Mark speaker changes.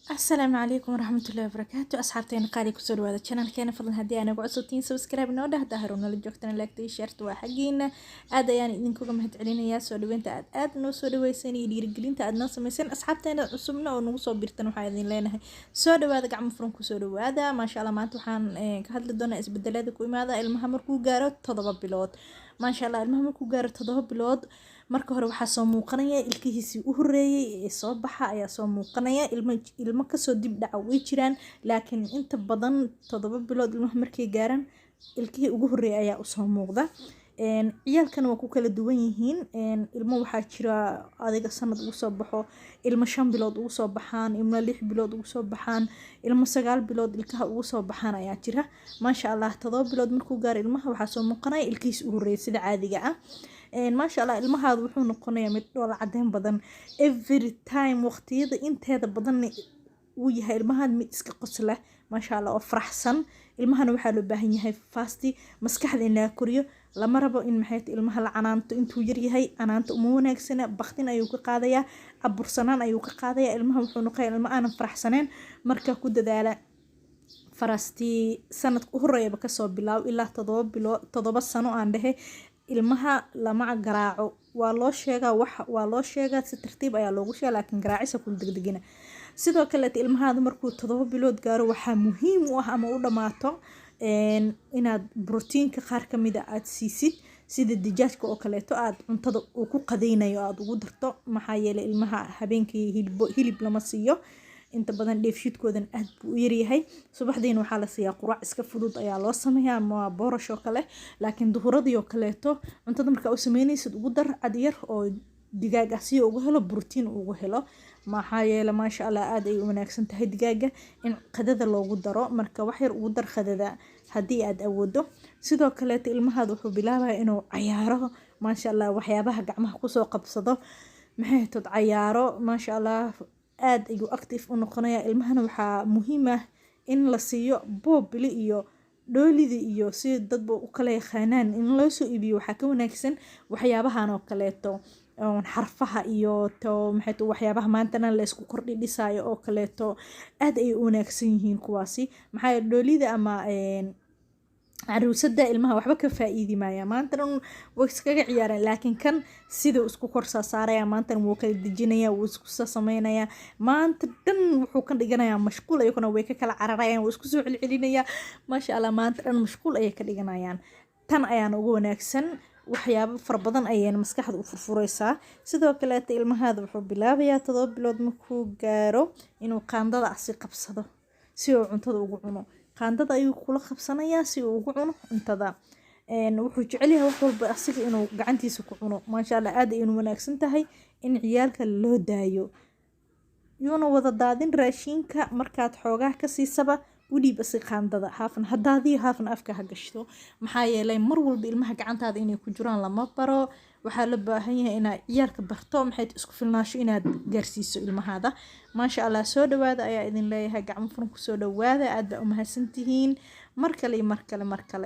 Speaker 1: Asalaamu calaykum waraxmatullaahi wabarakaatu. Asxaabteena qaali, kusoo dhawaada channelkeena. Fadlan haddii aa nagu cusubtihiin, subscribe noo dheh. Daharo nala joogtana, like-ta iyo share-ta waa xaggiina. Aad ayaan idinkuga mahadcelinayaa soo dhaweynta aad aad noo soo dhaweysan iyo dhiirigelinta aad noo sameyseen. Asxaabteena cusubna oo nagu soo birtan, waxaa idin leenahay soo dhawaada, gacmo furan kusoo dhawaada. Maasha Allah, maanta waxaan ka hadli doonaa isbedelada ku imaada ilmaha markuu gaaro 7 bilood. Maasha Allah, ilmaha markuu gaaro 7 bilood, marka hore waxaa soo muuqanaya ilkihiisii u horeeyey ee soo baxa ayaa soo muuqanaya. Ilmo kasoo dib dhaca way jiraan, laakiin inta badan 7 bilood ilmaha markay gaaraan, ilkihii ugu horeeyay ayaa usoo muuqda. Ciyaalkana waa ku kala duwan yihiin. Ilmo waxaa jira adiga sanad ugu soo baxo, ilmo 5 bilood ugu soo baxaan, ilmo 6 bilood ugu soo baxaan, ilmo 9 bilood ilkaha ugu soo baxaan ayaa jira. Maasha Allah, 7 bilood markuu gaaro ilmaha, waxaa soo muuqanaya ilkihiis u horeeyay sida caadiga ah. Maasha Allah, ilmahaadu wuxuu noqonayaa mid dhoola cadeyn badan every time. Waqtiyada inteeda badanna uu yahay ilmahan mid iska qosla, maasha Allah, oo faraxsan. Ilmahana waxaa loo baahan yahay fast maskaxda in laga koriyo. Lama rabo in, maxay, ilmaha la canaanto intuu yaryahay. Canaanta uma wanaagsana, baktin ayuu ka qaadayaa, abursanaan ayuu ka qaadayaa. Ilmaha wuxuu noqonayaa ilmo aanan faraxsaneen. Marka ku dadaala farastii sanadka u horeeyaba kasoo bilaab ilaa 7 bilood, 7 sano aan dhehe, ilmaha lama garaaco. Waa loo sheegaa, wax waa loo sheegaa, si tartiib ayaa loogu sheega, laakiin garaacisa kula degdegina. Sidoo kaleeta, ilmahaada markuu 7 bilood gaaro, waxaa muhiim u ah ama u dhamaato inaad brotiinka qaar kamida aad siisid, sida dijaajka oo kaleeto, aad cuntada uu ku qadaynayo aada ugu darto. Maxaa yeelay, ilmaha habeenkii hilib lama siiyo inta badan, dheefshiidkoodan aad buu u yaryahay. Subaxdiina waxaa la siiyaa quraac iska fudud ayaa loo sameeyaa, ama boorash oo kale, laakiin duhuradii oo kaleeto cuntada markaa u sameynaysid, ugu dar cad yar oo digaag ah si uu uga helo brotiin ugu helo. Maxaa yeele, maasha Allah, aad ay u wanaagsan tahay digaaga in qadada loogu daro. Marka wax yar ugu dar qadada haddii aad awoodo. Sidoo kaleeto, ilmahaada wuxuu bilaabaya inuu cayaaro, maasha Allah, waxyaabaha gacmaha kusoo qabsado, maxay tood, cayaaro. Maasha Allah, aad ayuu active u noqonaya. Ilmahana waxaa muhiim ah in la siiyo boobili iyo dhoolida iyo si dadba u kala yaqaanaan in loo soo iibiyo. Waxaa ka wanaagsan waxyaabahan oo kaleeto, xarfaha iyo to, maxay, waxyaabaha maantana la isku kordhi dhisaayo oo kaleeto, aad ayay u wanaagsan yihiin kuwaasi. Maxaa yeele, dhoolida ama caruusada ilmaha waxba ka faa-iidi maaya, maanta dhan way iskaga ciyaareen, laakiin kan siduu isku kor saaraya, maantana wuu kala dejinaya, wuu isku sameynaya, maanta dhan wuxuu ka dhiganayaa mashquul. Ayaguna way ka kala cararayaan, wuu isku soo celcelinayaa. Maasha Allah, maanta dhan mashquul ayay ka dhiganayaan. Tan ayaana ugu wanaagsan, waxyaabo fara badan ayayna maskaxda u furfureysaa. Sidoo kaleeta, ilmahaada wuxuu bilaabayaa 7 bilood markuu gaaro inuu qaandada asi qabsado si uu cuntada ugu cuno. Qaandada ayuu kula qabsanayaa si uu ugu cuno cuntada. Wuxuu jecel yahay wax walba asiga inuu gacantiisa ku cuno. Maasha Allah, aad ayaynu wanaagsan tahay in ciyaalka loo daayo. Yuuna wada daadin raashinka. Markaad xoogaa ka siisaba, u dhiib asi qaandada, haafna ha daadiyo, haafna afka ha gashto. Maxaa yeelay, mar walba ilmaha gacantaada inay ku jiraan lama baro. Waxaa loo baahan yahay inaad ciyaalka barto, maxay, isku filnaasho inaad gaarsiiso ilmahaada. Maasha Allah, soo dhawaada ayaa idin leeyahay, gacmo furan kusoo dhawaada. Aad baa u mahadsantihiin mar kale iyo mar kale, mar kale.